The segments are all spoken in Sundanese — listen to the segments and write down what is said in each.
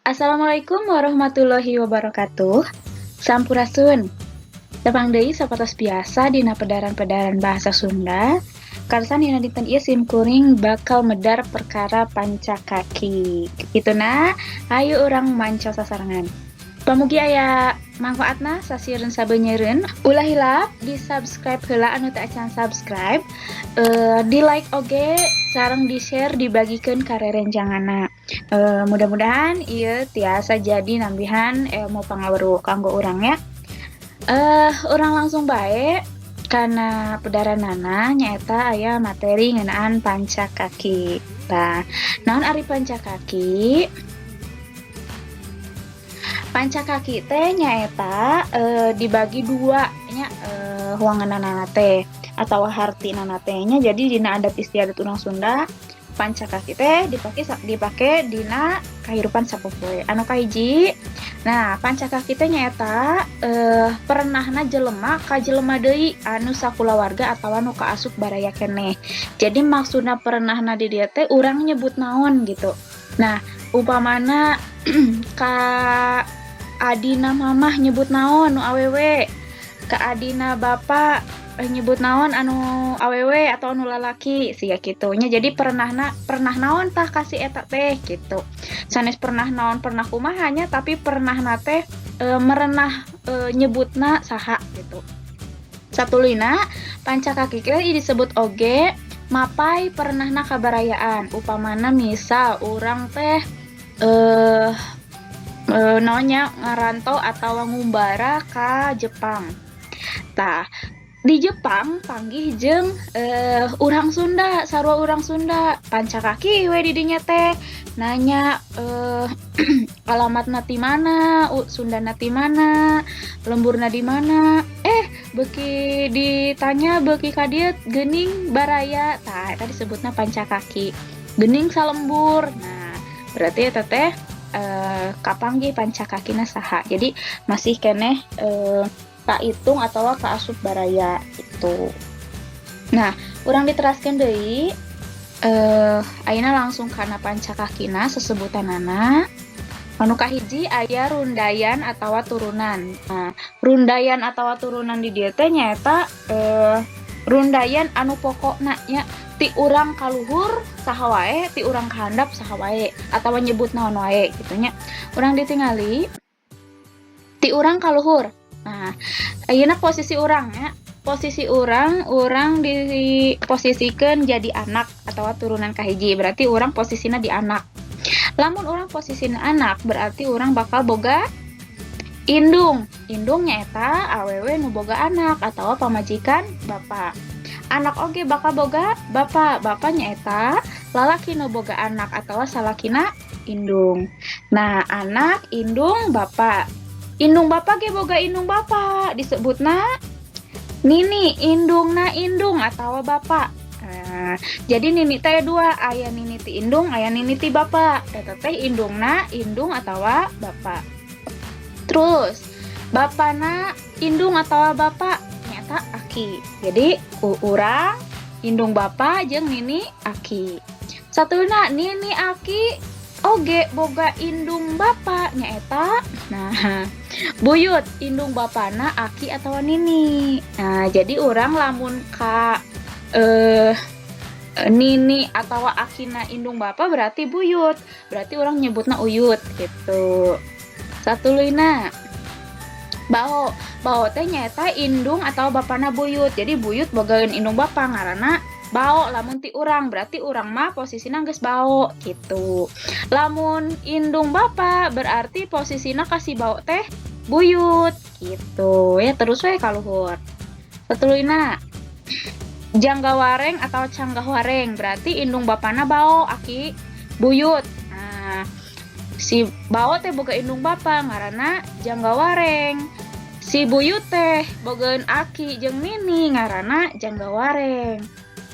Assalamualaikum warahmatullahi wabarakatuh. Sampurasun. Tepang deui sapertos biasa dina pedaran-pedaran bahasa Sunda. Karsan dina dinten ieu sim kuring bakal medar perkara pancakaki. Kituna, hayu urang manco sasarengan. Pamugi aya manfaatna sasieureun sabeunyereun. Ulah hilap di subscribe heula anu teu acan subscribe, di like oge sareng di share, dibagikeun ka rerencanganna. Mudah-mudahan ieu tiasa jadi nambihan ilmu pangaweruh kanggo urang ya. Urang langsung bae kana pedaranana, nyaeta aya materi ngeunaan pancakaki. Tah, naon ari pancakaki? Pancakaki teh nyaeta dibagi dua nya wangenanana teh atawa hartinana teh nya. Jadi dina adat istiadat urang Sunda, pancakaki teh dipake dina kahirupan sapopoe. Anu kahiji, nah, pancakaki teh nyaeta perenahna jelema ka jelema deui anu sakulawarga atawa nu kaasup baraya keneh. Jadi maksudna perenahna di dieu teh urang nyebut naon gitu. Nah, upamana ka adina mamah nyebut naon nu awewe, ka adina bapa nyebut naon anu awewe atau anu lalaki, siga kitu nya. Jadi perenahna pernah naon tah ka si eta teh gitu. Sanes pernah naon, pernah kumaha nya, tapi pernahna teh merenah nyebutna saha gitu. Satuluyna, pancakaki teh disebut oge mapay perenahna kabarayaan. Upamana misal urang teh naon nya, ngarantau atawa ngumbara ka Jepang. Tah, di Jepang panggih jeung urang Sunda, sarua urang Sunda, pancakaki we di dinya teh, nanya alamatna ti mana, Sundana ti mana, lemburna di mana, beuki ditanya beuki ka dieu geuning baraya. Tah, eta disebutna pancakaki, geuning salembur. Nah, berarti eta teh kapanggih pancakakina saha. Jadi masih keneh kaitung atawa kaasup baraya gitu. Nah, urang diteraskeun deui, ayeuna langsung kana pancakakina sesebutanana. Anu kahiji aya rundayan atawa turunan. Nah, rundayan atawa turunan di dieu teh nyaeta rundayan anu pokokna nya, ti urang ka luhur saha wae, ti urang ka handap saha wae, atawa nyebut naon wae gitu nya. Urang ditingali ti urang ka luhur. Nah, ayeuna posisi urang nya, posisi urang, urang diposisikeun jadi anak atawa turunan kahiji, berarti urang posisina di anak. Lamun urang posisina anak, berarti urang bakal boga indung. Indung nyaeta awewe nu boga anak atawa pamajikan bapa. Anak oge bakal boga bapa, bapa nyaeta lalaki nu boga anak atawa salakina indung. Nah, anak, indung, bapa. Indung bapa ge boga indung bapa, disebutna nini, indungna indung atawa bapa. Nah, jadi nini teh dua, aya nini ti indung, aya nini ti bapa. Eta teh indungna indung atawa bapa. Terus bapana indung atawa bapa nyaeta aki. Jadi urang, indung bapa jeung nini aki. Satuluyna, nini aki oge boga indung bapa, nyaeta nah buyut, indung bapana aki atawa nini. Nah, jadi urang lamun ka nini atawa akina indung bapa berarti buyut, berarti urang nyebutna uyut gitu. Satuluyna bao. Bao teh nyaeta indung atau bapana buyut. Jadi buyut bogaeun indung bapa ngaranna bao. Lamun ti urang berarti urang mah posisina geus bao gitu. Lamun indung bapa berarti posisina ka si bao teh buyut gitu ya. Terus we ka luhur. Satuluyna jangga wareng atau canggah wareng, berarti indung bapana bao, aki buyut. Nah, si bao teh boga indung bapa ngaranna jangga wareng, si buyut teh bogaeun aki jeung nini ngaranna jangga wareng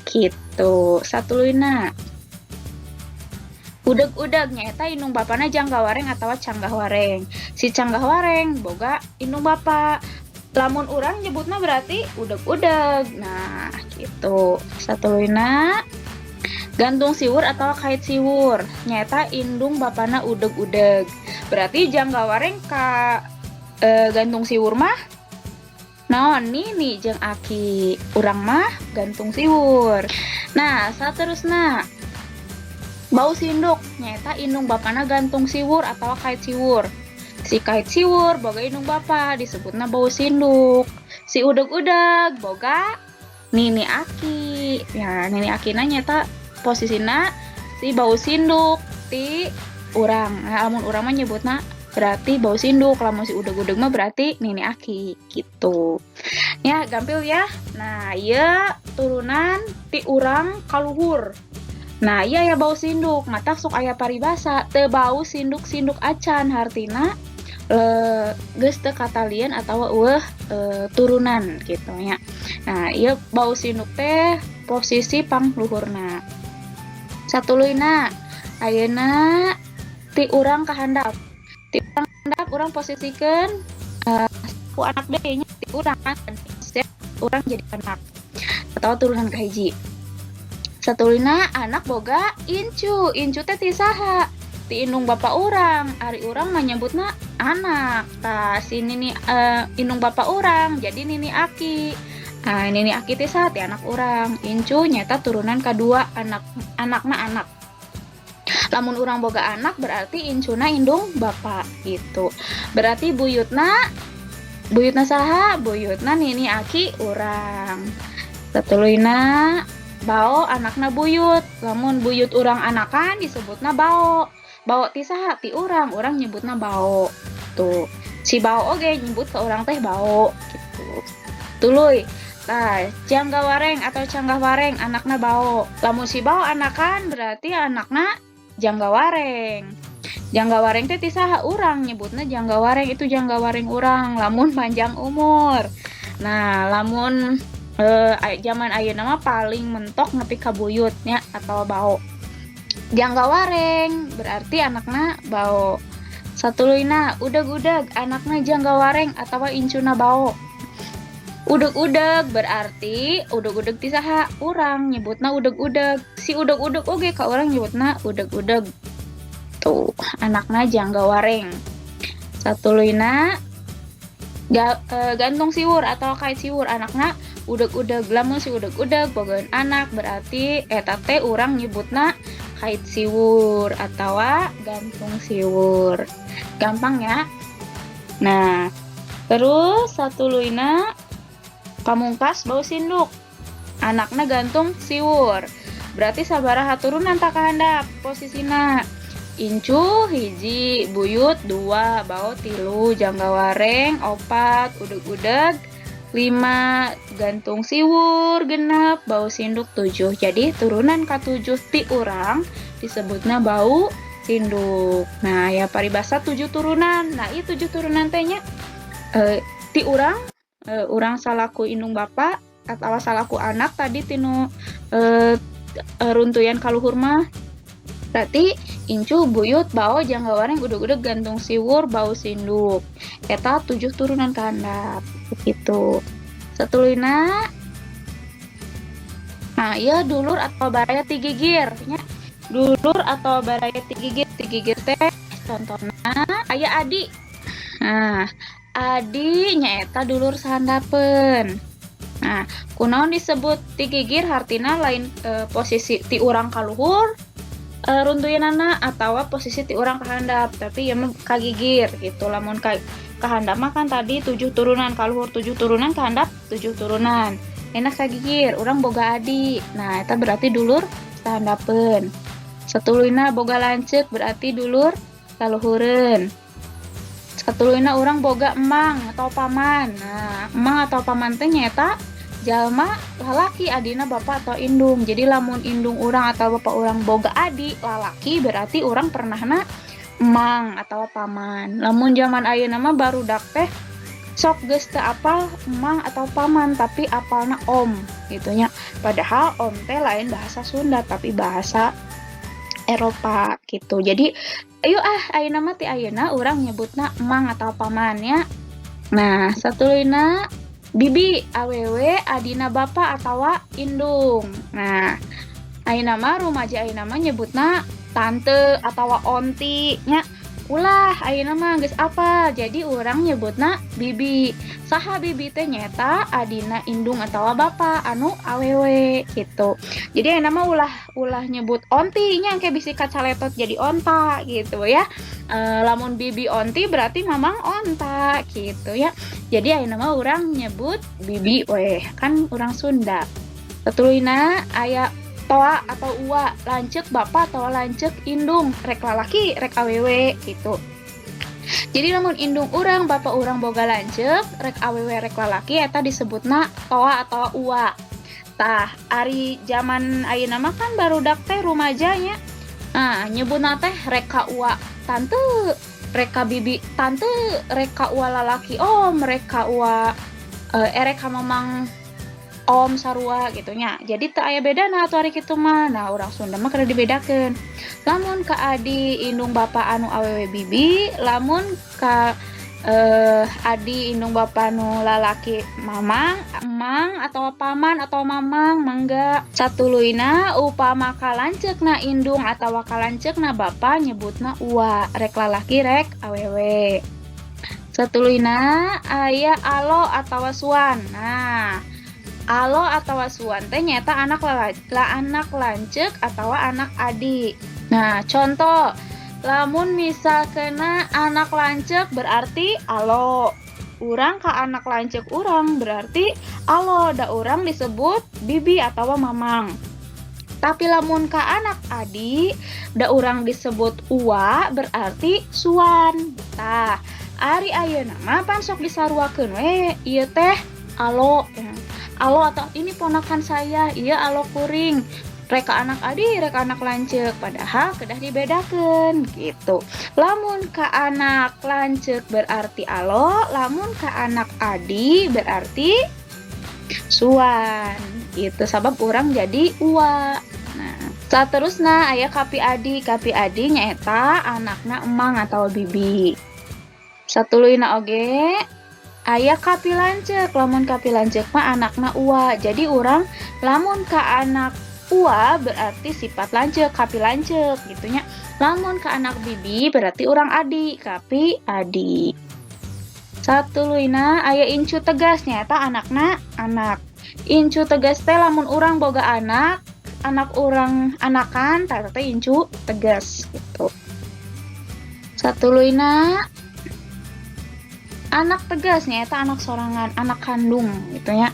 gitu. Satuluyna udeg-udeg, nyaeta indung bapana jangga wareng atau canggah wareng. Si canggah wareng boga indung bapa, lamun urang nyebutna berarti udeg-udeg. Nah, gitu. Satuluyna gantung siwur atau kait siwur, nyaeta indung bapana udeg-udeg. Berarti Jangga Wareng ka gantung siwur mah naon, nini jeung aki. Urang mah gantung siwur. Nah, saterusna bau sinduk nyaeta indung bapana gantung siwur atau kait siwur. Si kait siwur boga indung bapa disebutna bau sinduk. Si udeg-udeg boga nini aki ya. Nini akina nyaeta posisina si bau sinduk ti urang. Nah, lamun urang mah nyebutna berarti bau sinduk, lamun si udeg-udeg mah berarti nini aki gitu ya. Gampil ya. Nah, iya turunan ti urang kaluhur. Nah, iya ya, bau sinduk. Matak sok aya paribasa teu bau sinduk sinduk acan, hartina geus teu katalien atau euweuh turunan gitu nya. Nah, iya bau sinduk teh posisi pangluhurna. Satuluyna, ayeuna ti urang ka handap. Ti urang handap urang posisikeun ku anak deui nya, ti urang kan urang jadi anak atau turunan kahiji. Satuluyna anak boga incu. Incu teh ti saha? Ti indung bapak urang. Ari urang mah nyebutna anak. Tah, si nini indung bapak urang jadi nini aki. Nah, nini aki teh saha? Ti anak urang. Incu nyaeta turunan kadua, anak anakna anak. Lamun urang boga anak berarti incuna indung bapak gitu. Berarti buyutna, buyutna saha? Buyutna nini aki urang. Satuluyna bao anakna buyut. Lamun buyut urang anakan disebutna bao. Bao ti saha? Ti urang. Urang nyebutna bao tuh. Si bao oge nyebut ke urang teh bao gitu. Tuluy, tah, Jangga Wareng atau Canggah Wareng anakna bao. Lamun si bao anakan berarti anakna Jangga Wareng. Jangga Wareng teh ti saha? Urang nyebutna Jangga Wareng, itu Jangga Wareng urang lamun panjang umur. Nah, lamun zaman ayeuna mah paling mentok nepi ka buyut nya atau bao. Jangga Wareng berarti anakna bao. Satuluyna udeg-udeg anakna Jangga Wareng atau incuna bao. Udeg-udeg berarti udeg-udeg ti saha? Urang nyebutna udeg-udeg. Si udeg-udeg oge ka urang nyebutna udeg-udeg. Tuh, anakna Jangga Wareng. Satuluyna gantung siwur atau kait siwur anakna udeg-udeg. Lamun si udeg-udeg bogaeun anak berarti eta teh urang nyebutna kait siwur atau gantung siwur. Gampang ya. Nah, terus satuluyna pamungkas bau sinduk anakna gantung siwur. Berarti sabaraha turunan tah ka handap posisina? Incu hiji, buyut dua, bao tilu, Jangga Wareng opat, udeg-udeg lima, gantung siwur genep, bau sinduk tujuh. Jadi turunan katujuh ti urang disebutnya bau sinduk. Nah ya, paribasa tujuh turunan. Nah, itu tujuh turunan teh nya ti urang, urang salaku indung bapak atau salaku anak tadi tinu runtuyan kaluhur mah berarti incu, buyut, bao, Jangga Wareng, udeg-udeg, gantung siwur, bau sinduk. Eta tujuh turunan kahandap gitu. Satuluyna, nah iya dulur atau baraya ti gigir nya. Dulur atau baraya ti gigir, ti gigir teh contohna aya adi. Nah, adi nyaeta dulur sahandapeun. Nah, kunaon disebut ti gigir? Hartina lain posisi ti urang kaluhur runtuyanana atau posisi ti urang kahandap, tapi ya mah kagigir gitu. Lamun ka kahandap mah kan tadi tujuh turunan, kaluhur tujuh turunan, kahandap tujuh turunan. Enak kagigir, urang boga adi. Nah, eta berarti dulur sahandapeun. Satuluyna boga lanceuk berarti dulur kaluhureun. Satuluyna urang boga emang atau paman. Nah, emang atau paman teh nyaeta jalma lalaki adina bapak atau indung. Jadi lamun indung urang atau bapak urang boga adi lalaki berarti urang pernahna emang atau paman. Lamun zaman ayeuna mah barudak teh sok geus teu apal emang atau paman, tapi apalna om gitu nya. Padahal om teh lain bahasa Sunda, tapi bahasa Eropa gitu. Jadi ayo ah, ayeuna mah ti ayeuna urang nyebutna emang atau paman ya. Nah, satuluyna bibi awewe adina bapak atawa indung. Nah, ayeuna mah rumaja ayeuna mah nyebutna tante atawa onti nya. Ulah, ayeuna mah geus apal. Jadi urang nyebutna bibi. Saha bibi teh? Nyaeta adina indung atawa bapa anu awewe gitu. Jadi ayeuna mah ulah ulah nyebut onti nya, engke bisi kacaletot jadi onta gitu ya. Lamun bibi onti berarti mamang onta gitu ya. Jadi ayeuna mah urang nyebut bibi weh, kan urang Sunda. Satuluyna aya toa atau uwa, lanceuk bapak atau lanceuk indung, rek lalaki rek awewe gitu. Jadi lamun indung urang, bapak urang boga lanceuk, rek awewe rek lalaki, eta disebutna toa atau uwa. Tah, ari zaman ayeuna mah kan barudak teh rumajanya. Nah, nyebutna teh rek ka uwa tante, rek ka bibi tante, rek ka uwa lalaki om, rek ka uwa erek ka mamang om sarua gitu nya. Jadi teu aya bedana atuh ari kitu mah. Nah, urang Sunda mah kedah dibedakeun. Lamun ka adi indung bapa anu awewe bibi, lamun ka adi indung bapa nu lalaki mamang, emang atau paman atau mamang mangga. Satuluyna, upama ka lanceukna indung atawa ka lanceukna bapa nyebutna uwa, rek lalaki rek awewe. Satuluyna aya alo atawa suan. Nah, alo atawa suan teh nyaeta anak la anak lanceuk atau anak adi. Nah, contoh lamun misalkena anak lanceuk berarti alo. Urang ka anak lanceuk urang berarti alo, da urang disebut bibi atau mamang. Tapi lamun ka anak adi, da urang disebut uwa, berarti suan. Tah, ari ayeuna mah pan sok disaruakeun we, ieu teh alo. Alo atau ini ponakan saya, iya alo kuring. Rek ka anak adi, rek anak lanceuk, padahal kedah dibedakeun gitu. Lamun ka anak lanceuk berarti alo, lamun ka anak adi berarti suan gitu, sabab urang jadi uwa. Nah, saterusna aya kapi adi. Kapi adi nyaeta anakna emang atau bibi. Satuluyna oge aya kapi lanceuk. Lamun kapi lanceuk mah anakna uwa. Jadi urang lamun ka anak uwa berarti sifat lanceuk, kapi lanceuk gitu nya. Lamun ka anak bibi berarti urang adi, kapi adi. Satuluyna aya incu tegas, nyaeta anakna anak. Incu tegas teh lamun urang boga anak, anak urang anakan, tah eta teh incu tegas gitu. Satuluyna anak tegas, nyaeta anak sorangan, anak kandung gitu ya.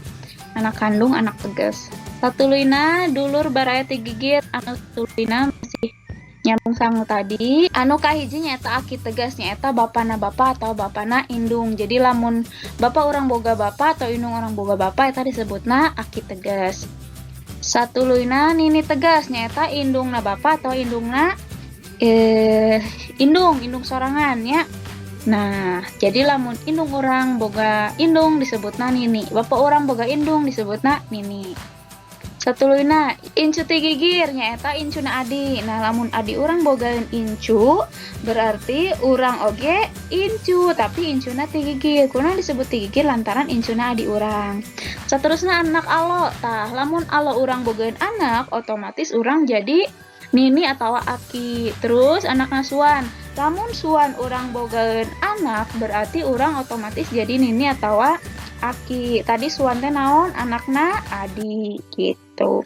Anak kandung, anak tegas. Satuluyna dulur baraya ti gigir. Anu satuluyna masih nyambung sangu tadi. Anu kahiji nyaeta aki tegas, nyaeta bapana bapa atau bapana indung. Jadi lamun bapa urang boga bapa atau indung urang boga bapa, eta disebutna aki tegas. Satuluyna nini tegas, nyaeta indungna bapa atau indungna indung, indung sorangan ya. Nah, jadi lamun indung urang boga indung disebutna nini, bapa urang boga indung disebutna nini. Satuluyna incu ti gigir, nyaeta incuna adi. Nah, lamun adi urang bogaeun incu berarti urang oge incu, tapi incuna ti gigir. Kunaon disebut ti gigir? Lantaran incuna adi urang. Saterusna anak alo. Tah, lamun alo urang bogaeun anak, otomatis urang jadi nini atau aki. Terus anakna suan. Lamun suan urang bogaeun anak berarti urang otomatis jadi nini atau aki. Tadi suan teh naon? Anakna adi gitu.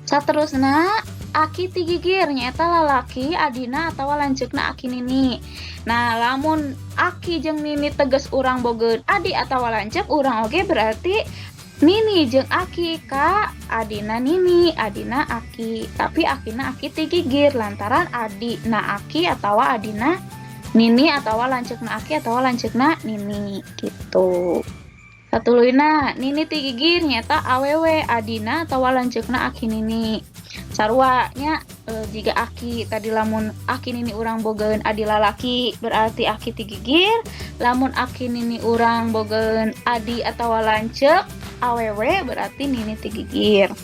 Saterusna aki ti gigir, nyaeta lalaki adina atawa lanceukna aki nini. Nah, lamun aki jeung nini tegas urang bogaeun adi atawa lanceuk, urang oge berarti nini jeung aki ka adina nini, adina aki, tapi akina aki ti gigir lantaran adina aki atawa adina nini atawa lanceukna aki atawa lanceukna nini gitu. Satuluyna nini ti gigir, nyaeta awewe adina atawa lanceukna aki nini. Sarua nya jiga aki tadi, lamun aki nini urang bogaeun adi lalaki berarti aki ti gigir, lamun aki nini urang bogaeun adi atawa lanceuk awewe berarti nini ti gigir.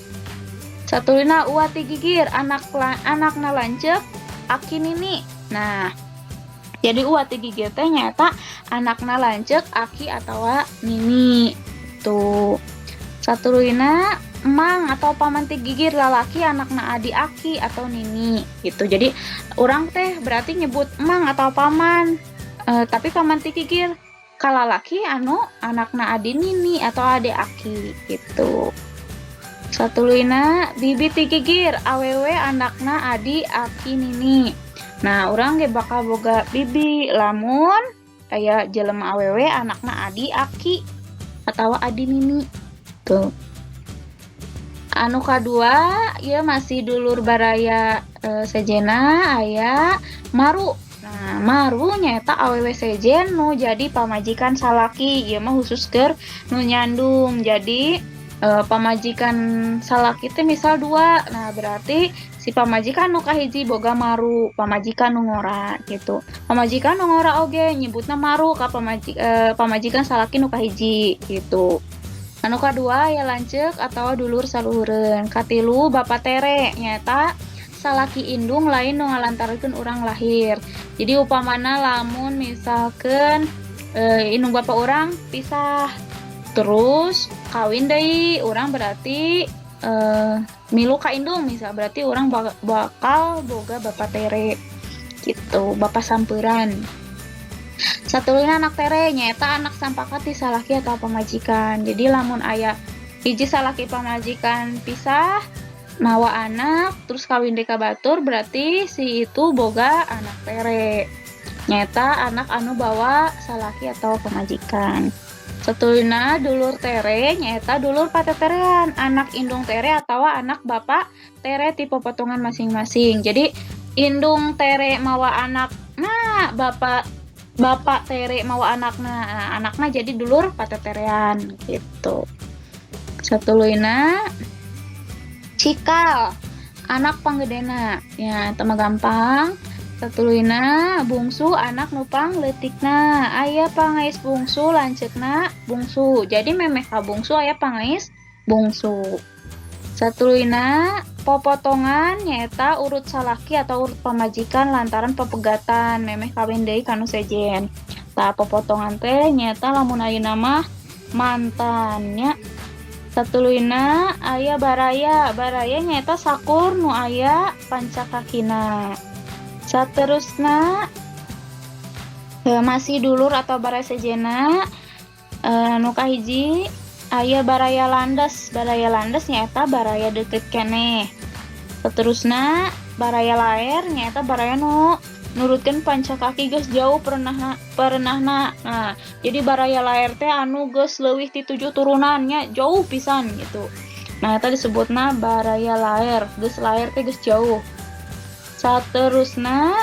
Satuluyna uwa ti gigir, anakna lanceuk aki nini. Nah, jadi uwa ti gigir teh nyaeta anakna lanceuk aki atawa nini tuh. Satuluyna Emang atau paman ti gigir lalaki anakna adi aki atau nini gitu. Jadi urang teh berarti nyebut emang atau paman, tapi paman ti gigir ka lalaki anu anakna adi nini atau adi aki gitu. Satuluyna bibi ti gigir awewe anakna adi aki nini. Nah, urang ge bakal boga bibi lamun aya jelema awewe anakna adi aki atau adi nini tuh. Anu kadua ieu masih dulur baraya sejenna aya maru. Nah, maru nyaeta awewe sejen nu jadi pamajikan salaki. Ieu mah khusus keur nu nyandung. Jadi pamajikan salaki teh misal dua. Nah, berarti si pamajikan nu kahiji boga maru, pamajikan nu ngora gitu. Pamajikan nu ngora oge nyebutna maru ka pamajikan salaki nu kahiji gitu. Anu kadua aya lanceuk atau dulur saluhureun. Katilu bapa tere nyaeta salaki indung lain nu ngalantarankeun urang lahir. Jadi upamana lamun misalkeun indung bapa urang pisah terus kawin deui, urang berarti milu ka indung misal, berarti urang bakal boga bapa tere gitu, bapa samperan. Satuluyna anak tere nyaeta anak sampaka ti salaki atau pamajikan. Jadi lamun aya hiji salaki pamajikan pisah mawa anak terus kawin deui ka batur, berarti si itu boga anak tere. Nyaeta anak anu bawa salaki atau pamajikan. Satuluyna dulur tere nyaeta dulur pateterean, anak indung tere atau anak bapak tere tipe potongan masing-masing. Jadi indung tere mawa anak, nah bapak bapak tere mawa anakna, nah, anakna jadi dulur pateterean gitu. Satuluyna cikal anak panggedena ya, eta mah gampang. Satuluyna bungsu anak nu pangleutikna, aya pangais bungsu lanceukna bungsu. Jadi memeh ka bungsu aya pangais bungsu. Satuluyna popotongan nyaeta urut salaki atau urut pamajikan lantaran pepegatan memeh kawin deui ka nu sejen. Tah, popotongan teh nyaeta lamun ayeuna mah mantannya. Satuluyna aya baraya. Baraya nyaeta sakur nu aya pancakakina. Saterusna masih dulur atau baraya sejenna, nu kahiji aya baraya landes. Baraya landes nyaeta baraya deukeut keneh. Saterusna baraya laer nyaeta baraya nu nurutkeun pancakaki geus jauh pernahna pernahna. Nah, jadi baraya laer teh anu geus leuwih ti 7 turunannya, jauh pisan gitu. Nah, eta disebutna baraya laer, geus laer teh geus jauh. Saterusna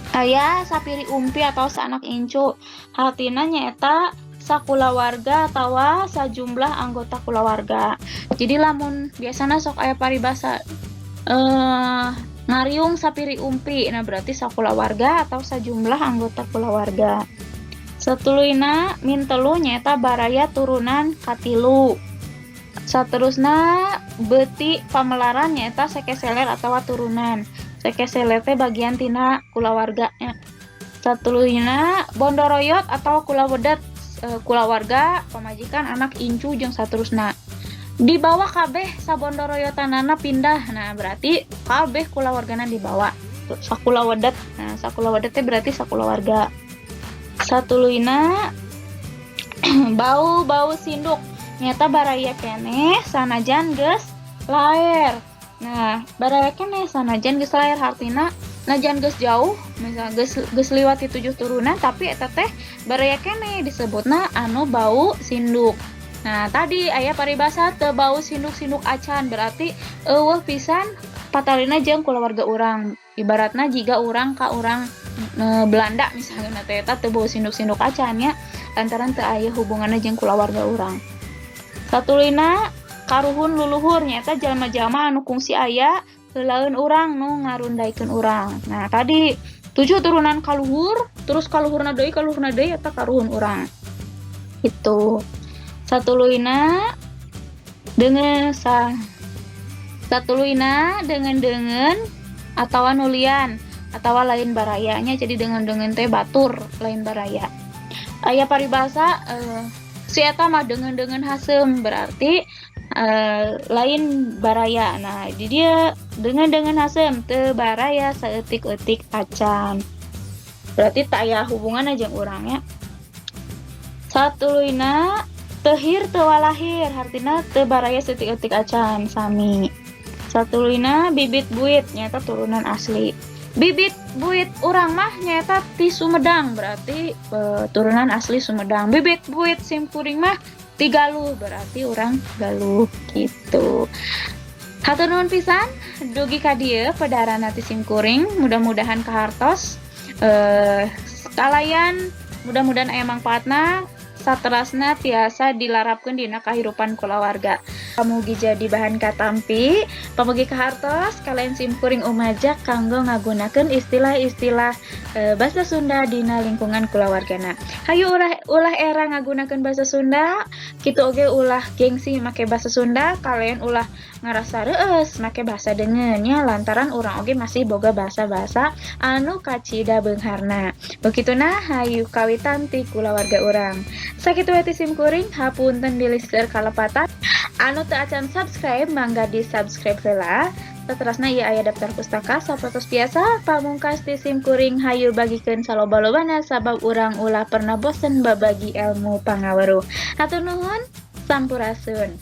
aya sapiri umpi atau saanak incu. Hartina nyaeta sakulawarga atawa sajumlah anggota kulawarga. Jadi lamun biasana sok aya paribasa ngariung sapiri umpi. Nah, berarti sakulawarga atau sajumlah anggota kulawarga. Satuluyna mintelu nyaeta baraya turunan katilu. Saterusna beuti pamelaran nyaeta seke seler atawa turunan. Seke seler teh bagian tina kulawarga nya. Satuluyna bondoroyot atau kulawedet, kulawarga, pamajikan, anak incu jeung saterusna. Dibawa kabeh sabondoroyotanana pindah. Nah, berarti kabeh kulawargana dibawa. Sakulawedet. Nah, sakulawedet teh berarti sakulawarga. Satuluyna bau-bau sinduk nyaeta baraya keneh sanajan geus laer. Nah, baraya keneh sanajan geus laer hartina najan geus jauh, misal geus geus liwat ti 7 turunan, tapi eta teh baraya keneh disebutna anu bau sinduk. Nah, tadi aya paribasa teu bau sinduk-sinduk acan, berarti euweuh pisan patalina jeung kulawarga urang. Ibaratna jiga urang ka urang Belanda misalnya teh, eta teu bau sinduk-sinduk acan nya, lantaran teu aya hubunganna jeung kulawarga urang. Satuluyna karuhun luluhur nyaeta jalma-jalma anu kungsi aya heulaeun urang nu ngarundaikeun urang. Nah, tadi 7 turunan kaluhur, terus kaluhurna deui eta karuhun urang. Gitu. Satuluyna dengan sa satuluyna dengan atawa nulian atawa lain barayanya. Jadi dengan teh batur lain baraya. Aya paribasa si eta mah dengan haseum, berarti Lain baraya. Nah, di dieu dengan haseum teu baraya saeutik-eutik acan. Berarti teu aya hubunganna jeung urang nya. Satuluyna teu hir teu walahir, hartina teu baraya saeutik-eutik acan, sami. Satuluyna bibit buit, nyaeta turunan asli. Bibit buit urang mah nyaeta ti Sumedang, berarti turunan asli Sumedang. Bibit buit sim kuring mah ti Galuh, berarti urang Galuh gitu. Hatur nuhun pisan dugi ka dieu pedaran ti sim kuring, mudah-mudahan kahartos kalayan mudah-mudahan aya mangfaatna, saterasna tiasa dilarapkeun dina kahirupan kulawarga. Pamugi jadi bahan katampi, pamugi kahartos kalayan sim kuring umajak kanggo ngagunakeun istilah-istilah basa Sunda dina lingkungan kulawargana. Hayu ulah ulah era ngagunakeun basa Sunda, kitu oge ulah gengsi make basa Sunda, kalian ulah ngarasa reueus make bahasa deungeun nya, lantaran urang oge masih boga bahasa-bahasa anu kacida beungharna. Begituna hayu kawitan ti kulawarga urang. Sakitu we ti sim kuring, hapunten bilih seueur kalepatan. Anu teu acan subscribe, mangga di subscribe heula. Saterasna ieu aya daftar pustaka sapertos biasa. Pamungkas ti sim kuring, hayu bagikeun saloba-lobana, sabab urang ulah pernah bosen babagi ilmu pangaweruh. Hatur nuhun, sampurasun.